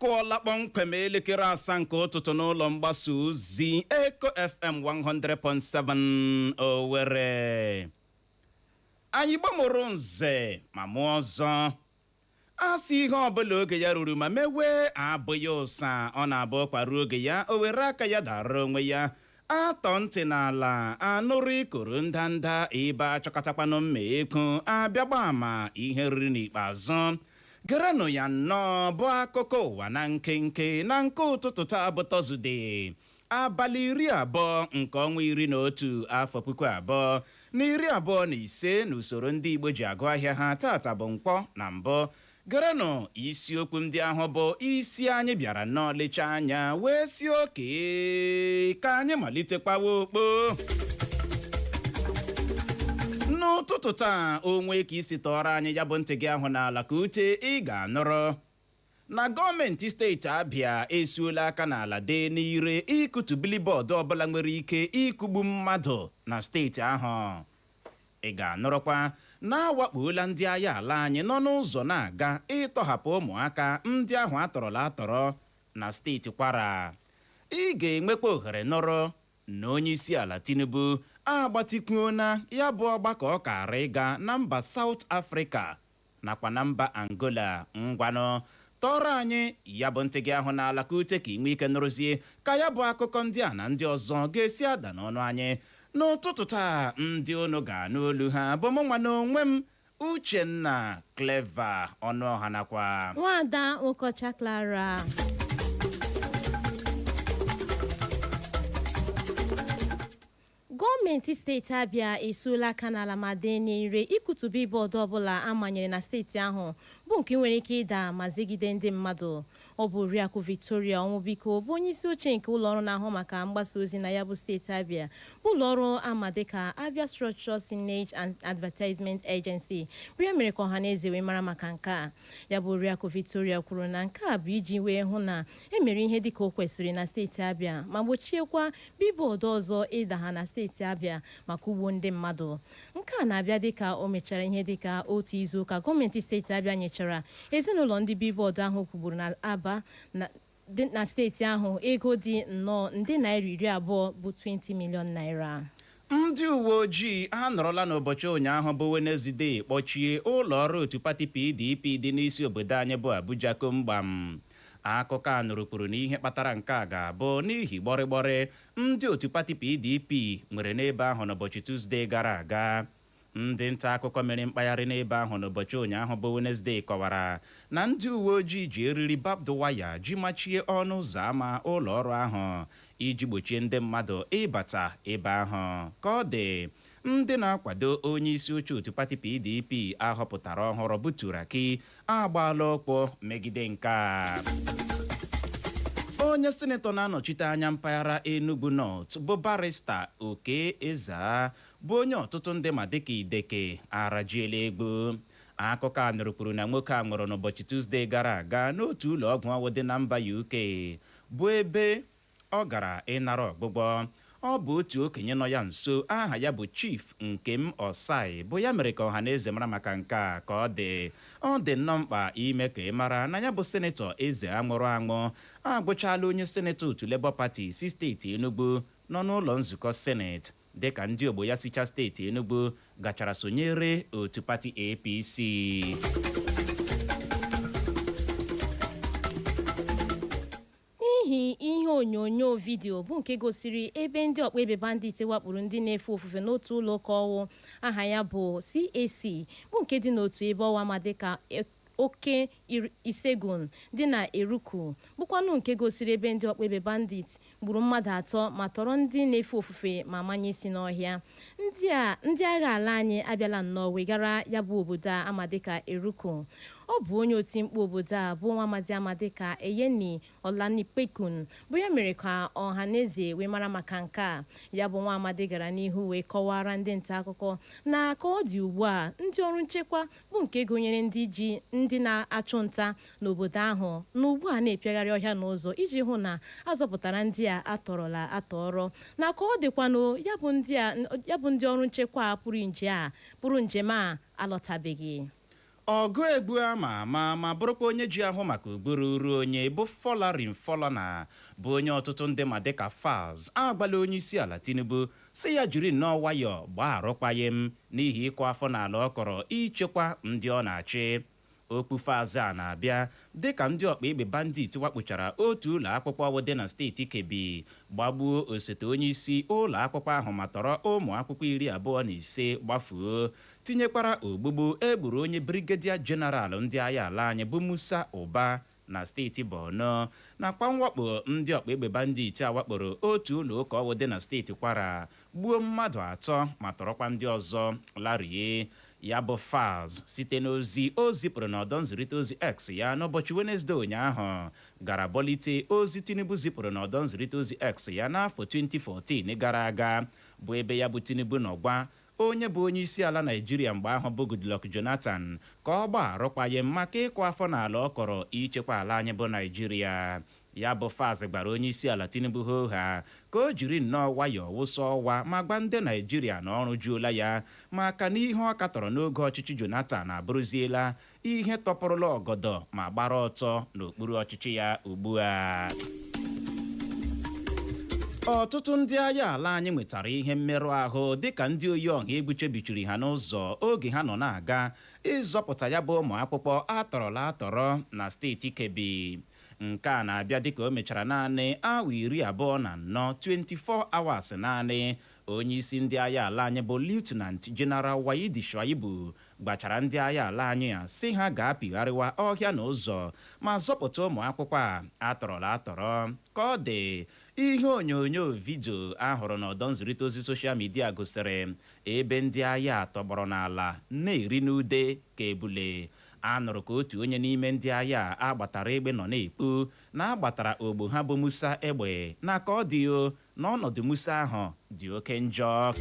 Akụọla kpọmkwem elekere 7 nke ụtụtụ n'ụlọ mgbasa ozi Eko FM 100.7 Owerri. Anyị gbamụrụ nze ma mụọ ọzọ. A sị ihe ọbụla oge ya ruru ma mewe abụghị ụsa, ọ na-abụ kwaruo oge ya, o were aka ya dara onwe ya. Atọ ntị n'ala anụrụ ikoro ndanda, ebe achọkọtakwanụ mma ekwu abịagba ama ihe riri n'ikpeazụ. Gerenụ ya nnọọ bụ akụkọ ụwa na nkenke na nke ụtụtụ taa bụ Tọzdee, abalị 20 nke ọnwa 11, afọ 2025 n'usoro ndị Igbo ji agụ ahịa ha. Tata bụ Nkwọ na mbụ. Gerenụ isiokwu ndị ahụ bụ isi anyị bịara nnọọ lechaa anya wee si oke ka anyị malitekwawa okpo n'ụtụtụ taa. Onwe ka isi tọọrọ anyị ya bụ ntị gị ahụ n'ala ka ute, ị ga-anụrụ na gọọmenti steeti Abịa esuola aka n'ala dee n'ire ịkụtu billboard ọbụla nwere ike ịkụgbu mmadụ na steeti ahụ. Ị ga-anụrụkwa na awakpuola ndị agha ala anyị nọ n'ụzọ na-aga ịtọhapụ ụmụaka ndị ahụ atọrọla atọrọ na steeti Kwara. Ị ga-enwekwa ohere nụrụ na onye isi ala Tinubu agbatịkwuona ya bụ ọgbakọ ọ kara ịga na mba South Africa nakwa na mba Angola. Ngwanụ, tọrọ anyị ya bụ ntị gị ahụ n'ala ka ute, ka ị nwee ike nụrụzie ka ya bụ akụkọ ndị a na ndị ọzọ ga-esi ada n'ọnụ anyị n'ụtụtụ taa. Ndị unu ga-anụ olu ha bụ mụ nwa n'onwe m, Uchenna Clever Ọnụọha, nakwa Nwaada Nwokocha Clara. Gọọmenti steeti Abịa esuola aka n'ala ma dee n'ire ịkụtu billboard ọbụla a manyere na steeti ahụ bụ nke nwere ike ịda ma zegide ndị mmadụ. Ọ bụ Oriakụ Victoria Ọnwụbiko bụ onye isi oche nke ụlọọrụ na-ahụ maka mgbasa ozi na ya bụ steeti Abịa, bụ ụlọọrụ ama dịka Abia Structure Signage and Advertisement Agency, bụ ya mere ka ọha na eze wee mara maka nke a. Ya bụ Oriakụ Victoria kwuru na nke a bụ iji wee hụ na e mere ihe dịka o kwesịrị na steeti Abịa ma gbochiekwa billboard ọzọ ịda ha na steeti Abịa maka ugbo ndị mmadụ. Nke a na-abịa dịka o mechara ihe dịka otu izu ụka gọọmenti steeti Abịa nyechara ezinụlọ ndị billboard ahụ kwugburu na Aba dị na steeti ahụ ego dị nnọọ nde naira 20 bụ 20 million naira. Ndị uwe ojii anọrọla n'ụbọchị ụnyaahụ bụ Wenezdee kpọchie ụlọ ọrụ otu pati PDP dị n'isi obodo anyị bụ Abuja komgbam. Akụkọ a nụrụ kwuru na ihe kpatara nke a ga-abụ n'ihi gbọrịgbọrị ndị otu pati PDP nwere n'ebe ahụ n'ụbọchị Tuzdee gara aga. Ndị nta akụkọ mere mkpagharị n'ebe ahụ n'ụbọchị ụnyaahụ bụ Wenezdee kọwara na ndị uwe ojii ji eriri barbed wire ji machie ọnụ ụzọ ámá ụlọ ọrụ ahụ iji gbochie ndị mmadụ ịbata ebe ahụ. Ka ọ dị, ndị na-akwado onye isi oche otu pati PDP ahọpụtara ọhụrụ bụ Turaki agbaala ụkwụ megide nke a. Onye sinetọ na-anọchite anya mpaghara Enugu North bụ Barrister Okey Ezea, bụ onye ọtụtụ ndị ma dịka Ideke, arajiela egbu. Akụkọ a nụrụ kwuru na nwoke a nwụrụ n'ụbọchị Tuzdee gara aga n'otu ụlọ ọgwụ ọwụ dị na mba UK, bụ ebe ọ gara ịnara ọgwụgwọ. Ọ bụ otu okenye nọ ya nso aha ya bụ Chief Nkem Osai bụ ya mere ka ọha na eze mara maka nke a. Ka ọ dị, ọ dị nnọọ mkpa ime ka ị mara na ya bụ senetọ Eze anwụrụ anwụ agwụchala onye senetọ otu Labour Party si steeti Enugu nọ n'ụlọ nzukọ seneti, dịka ndị ogbo ya sicha steeti Enugu gachara sonyere otu pati APC. N'ihi ihe onyonyo vidiyo bụ nke gosiri ebe ndị ọkpa egbe bandit wakporo ndị na-efe ofufe n'otu ụlọ ụka ọwụ aha ya bụ CAC, bụ nke dị n'otu ebe ọwa ma dịka Oke Isegun dị na Eruku, bụkwanụ nke gosiri ebe ndị ọkpa egbe bandit gburu mmadụ atọ ma tọrọ ndị na-efe ofufe ma manye isi n'ọhịa. Ndị agha ala anyị abịala nnọọ wegara ya bụ obodo a ama dịka Eruku. Ọ bụ onye oti mkpu obodo a bụ nwa amadi ama dịka Eyeni Olanipekun bụ ya mere ka ọha na eze wee mara maka nke a. Ya bụ nwa amadi gara n'ihu wee kọwara ndị nta akụkọ na ka ọ dị ugbu a, ndị ọrụ nchekwa bụ nke gụnyere ndị ji ndị na-achụ nta n'obodo ahụ na ugbu a na-epịagharị ọhịa n'ụzọ iji hụ na a zọpụtara ndị a atọrọla atọrọ. Na ka ọ dịkwanụ, ya bụ ndị ọrụ nchekwa a pụrụ njem a alọtabeghị. Ọgụ egwu ama ama ma bụrụkwa onye ji ahụ maka ụbụrụ ruo onye bụ Folarin Falana, bụ onye ọtụtụ ndị ma dịka Falz, agwala onye isi ala Tinubu si ya jiri nnọọ nwayọọ gbaa arụkwaghịm n'ihi ịkụ afọ n'ala ọ kọrọ ichekwa ndị ọ na-achị. Okpu Falz a na-abịa dịka ndị ọkpa egbe bandit wakpochara otu ụlọ akwụkwọ dị na steeti Kebbi, gbagbuo osote onye isi ụlọ akwụkwọ ahụ ma tọrọ ụmụ akwụkwọ 25 gbafuo, tinyekwara ogbugbu egburu onye brigadier general ndị agha ala anyị bụ Musa Uba na steeti Borno, nakwa mwakpo ndị ọkpa egbe bandit a wakporo otu ụlọ ụka ọwụ dị na steeti Kwara, gbuo mmadụ atọ ma tọrọkwa ndị ọzọ larie. Ya bụ Falz, site n'ozi o zipụrụ n'ọdọ nzirịta ozi X ya n'ụbọchị Wenesde ụnyaahụ, gara bọlite ozi Tinubu zipụrụ n'ọdọ nzirịta ozi X ya n'afọ 2014 gara aga, bụ ebe ya bụ Tinubu nọ gwa onye bụ onye isi ala Naijiria mgbe ahụ bụ Goodluck Jonathan ka ọ gbaa arụkwaghịm maka ịkụ afọ n'ala ọ kọrọ ichekwa ala anyị bụ Naijiria. Ya bụ Falz gbara onye isi ala Tinubu hoha ka o jiri nnọọ nwayọọ wụsa ọwa ma gwa ndị Naijiria na ọrụ juola ya, maka na ihe ọ katọrọ n'oge ọchịchị Jonathan abụrụziela ihe tọpụrụla ọgọdọ ma gbara ọtọ n'okpuru ọchịchị ya ugbu a. Ọtụtụ ndị agha ala anyị nwetara ihe mmerụ ahụ dịka ndị oyi ọha egwu chebichiri ha n'ụzọ oge ha nọ na-aga ịzọpụta ya bụ ụmụ akwụkwọ atọrọla atọrọ na steeti Kebbi. Nke a na-abịa dịka o mechara naanị awa 24, 24 hours naanị, onye isi ndị agha ala anyị bụ Lieutenant General Waidi Shuaibu gbachara ndị agha ala anyị a sị ha ga-apịgharịwa ọhịa na ụzọ ma zọpụta ụmụ akwụkwọ a atọrọla atọrọ. Ka ọ dị, ihe onyonyo vidio ahụrụ n'ọdọ nzirịta ozi social media gosiri ebe ndị agha tọgbọrọ n'ala na-eri n'ude ka ebule. A nụrụ ka otu onye n'ime ndị agha a gbatara egbe nọ na-ekpu na agbatara ogbo ha bụ Musa egbe, na ka ọ dị o na ọnọdụ Musa ahụ dị oke njọ.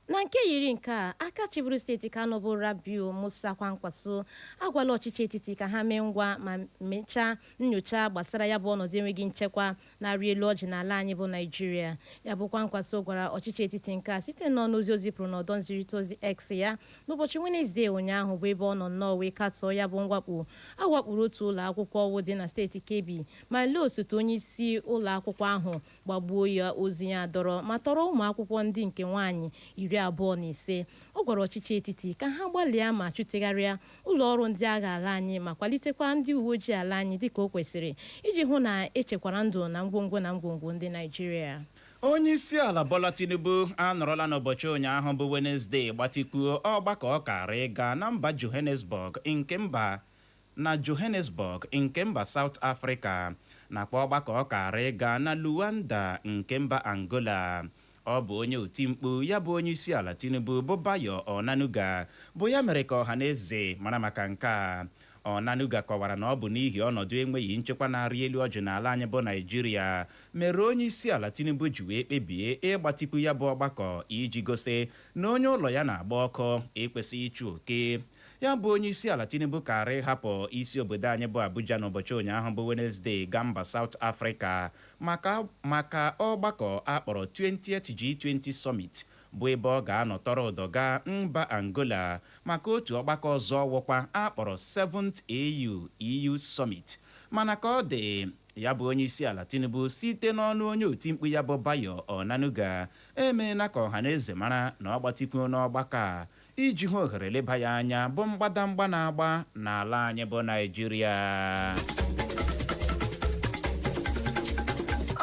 Na nke yiri nke a, aka chịburu steeti Kano bụ Rabiu Musa Kwankwaso agwala ọchịchị etiti ka ha mee ngwa ma mechaa nyocha gbasara ya bụ ọnọdụ enweghị nchekwa na-arị elu ọjị n'ala anyị bụ Naijiria. Ya bụ Kwankwaso gwara ọchịchị etiti nke a site n'ọnụ ozi o zipụrụ n'ọdọ nzirịta ozi X ya n'ụbọchị Wenezdee ụnyaahụ, bụ ebe ọ nọ nnọọ wee katọọ ya bụ mwakpo a wakporo otu ụlọ akwụkwọ ọwụ dị na steeti Kebbi ma lee osote onye isi ụlọ akwụkwọ ahụ, gbagbuo ya ozu ya dọrọ ma tọrọ ụmụ akwụkwọ ndị nke nwaanyị 25. Ọ gwara ọchịchị etiti ka ha gbalịa ma chụtegharịa ụlọ ọrụ ndị agha ala anyị ma kwalitekwa ndị uwe ojii ala anyị dịka o kwesịrị iji hụ na echekwara ndụ na ngwongwo na ngwongwo ndị Naijiria. Onye isi ala Bola Tinubu anọrọla n'ụbọchị ụnyaahụ bụ Wenezdee gbatịkwuo ọgbakọ ọ kara ịga na mba Johannesburg nke mba na Johannesburg nke mba South Africa, nakwa ọgbakọ ọ kara ịga na Luanda nke mba Angola. Ọ bụ onye otimkpu ya bụ onye isi ala Tinubu bụ Bayo Onanuga bụ ya mere ka ọha na eze mara maka nke a. Onanuga kọwara na ọ bụ n'ihi ọnọdụ enweghị nchekwa na-arị elu ọjị n'ala anyị bụ Naijiria mere onye isi ala Tinubu ji wee kpebie ịgbatịpụ ya bụ ọgbakọ, iji gosi na onye ụlọ ya na-agba ọkụ ekwesịghị ịchụ oke. Ya bụ onye isi ala Tinubu kara ịhapụ isi obodo anyị bụ Abuja n'ụbọchị ụnyaahụ bụ Wenezdee gaa mba South Africa maka ọgbakọ akpọrọ 20th G20 Summit, bụ ebe ọ ga-anọ tọrọ ụdọ gaa mba Angola maka otu ọgbakọ ọzọ wụkwa akpọrọ 7th AU EU Summit. Mana ka ọ dị, ya bụ onye isi ala Tinubu, site n'ọnụ onye otimkpu ya bụ Bayo Onanuga, emeela ka ọha na eze mara na ọ gbatịkwuo n'ọgbakọ a iji hụ ohere leba ya anya bụ mgbadamgba na-agba n'ala anyị bụ Naijiria.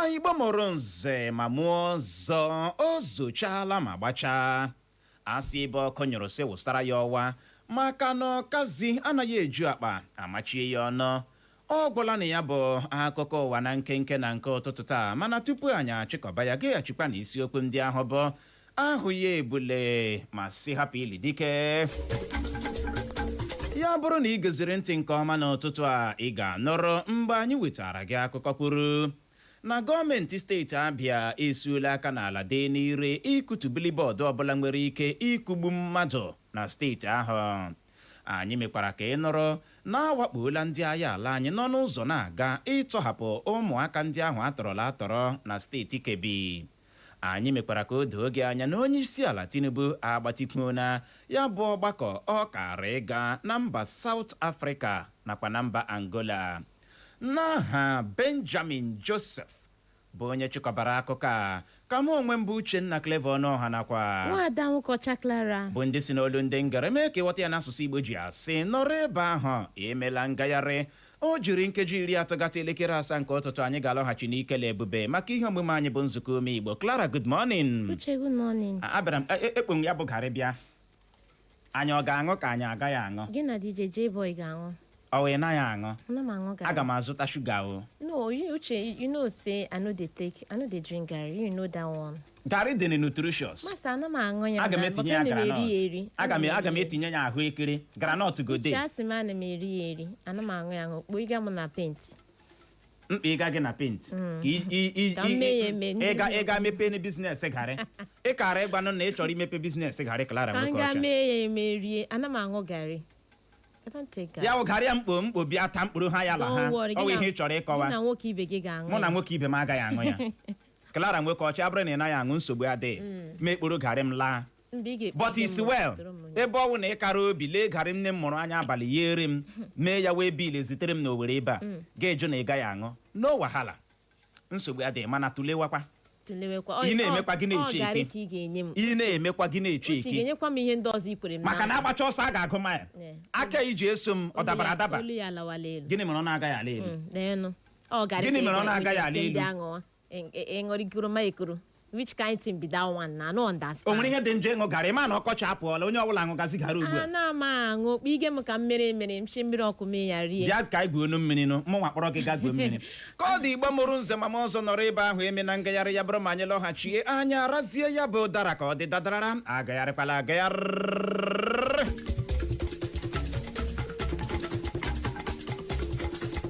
Anyị gbamọrọ nze ma mụọ ọzọ, o zochaala ma gbachaa. Asị ebe ọkụ nyụrụ sị wụsara ya ọwa, maka na ọkazi anaghị eju akpa amachie ya ọnụ. Ọ gwụla na ya bụ akụkọ ụwa na nkenke na nke ụtụtụ taa. Mana tupu anyị achịkọba ya, gaghachikwa na isiokwu ndị ahụ bụ ahụ ya ebule ma si hapụ ili dike ya. Bụrụ na ị geziri ntị nke ọma n'ụtụtụ a, ị ga-anụrụ mgbe anyị wetara gị akụkọ kwuru na gọọmenti steeti Abịa esuola aka n'ala dee n'ire ịkụtu billboard ọbụla nwere ike ịkụgbu mmadụ na steeti ahụ. Anyị mekwara ka ị nụrụ na awakpola ndị agha ala anyị nọ n'ụzọ na-aga ịtọhapụ ụmụaka ndị ahụ atọrọla atọrọ na steeti Kebbi. Anyị mekwara ka o doo gị anya na onye isi ala Tinubu agbatịkwuona ya bụ ọgbakọ ọ kara ịga na mba South Africa nakwa na mba Angola. N'aha Benjamin Joseph bụ onye chịkọbara akụkọ a, ka mụ onwe m bụ Uchenna Clever Ọnụọha nakwa Nwaada Nwụkọcha Clara bụ ndị si n'olu ndị ngara mee ka ịghọta ya n'asụsụ Igbo ji asị nọrọ ebe ahụ, emela ngagharị. O jiri nkeji 30 gata elekere 7 nke ụtụtụ, anyị ga-alọghachi n'ikele ebube maka ihe omume anyị bụ nzukọ ume Igbo. Clara, good morning. Uche, good morning. Abịara m ekpo m ya bụ garị bịa. Anyị ọ ga-aṅụ ka anyị agaghị aṅụ? Gị na DJ J-Boy ga-aṅụ. Ọ wee naghị aṅụ? Ana m aṅụ garị. Aga m azụta shuga o. No, you, Uche, you know say I no dey take, I no dey drink garri. You know that one. Garị dị nutritious. Masa, ana m aṅụ ya. Aga m na- etinye but ya ana m eri ya groundnut. eri. Aga m etinye ya ahụekere, groundnut gode. Uche, asị m ana m eri ya eri. Ana m aṅụ ya aṅụ. Kpoo ịga m na paint. Mkpa ịga gị na paint ka Ka m mee ya eme. ịga mepee business garị. Ị kara ịgwanụ na ị chọrọ imepe business garị, Clara Ka m nwoke gaa ọcha. mee ya eme rie. Ana m aṅụ garị. I don't take garri. Ya wụ garị ya mkpo mkpo bịa taa mkpụrụ ha ya la ha. Don't worry, Ọ wụ gị na- ihe ị chọrọ ịkọwa. Gị na nwoke ibe gị ga-aṅụ Mụ na ya. nwoke ibe m agaghị aṅụ ya. Clara nwoke ọcha, abụrụ na ị naghị aṅụ, nsogbu adịghị. Ma ekporo garị m laa. Mgbe ị ga-ekpo But gị is m, well. tụrụ m. Ebe ọ wụ na ị kara obi lee garị nne m mụrụ anya abalị ya ere m mee ya wee bill zitere m n'Owere ebe a, ga-eju na ị gaghị aṅụ, no wahala, nsogbu adịghị, mana tụlewakwa. Tụlewekwa. Ị na-emekwa gị na-eche Ọ garị eke. ka ị ga-enye m. Ị na-emekwa gị na-eche Uche, ị eke. ga-enyekwa m ihe ndị ọzọ i kwere m. Maka na na agbacha ọsọ a ga-agụ mile. Aka iji eso m ọ dabara adaba. Olu ya alawala elu. Gịnị mere ọ na-agaghị ala elu? Leenụ. Ọ garị Gịnị ka ị mere ọ na-agaghị ala ị ga-esi elu? ndị aṅụwa. Ịṅụrịgoro ma ekoro. Which kind thing be that one na? I no understand. O nwere ihe dị njọ ịṅụ garị? Ma na ọkọchị apụọla, onye ọbụla aṅụgazi garị ugbu a. Ana m aṅụ kpige m ka mmiri mmiri m shi mmiri ọkụ mee ya rie. Bịa ka anyị gwuo onu mmiri nụ. Mụ nwa kpọrọ gị gaa gwuo mmiri ka ọ dị. Igbo mụrụ nze ma m ọzọ, nọrọ ebe ahụ, eme na ngagharị. Ya bụrụ ma anyị lọghachie, anyị arazie ya bụ ụdara ka ọ dị dadarara. Agagharịkwala agagharị.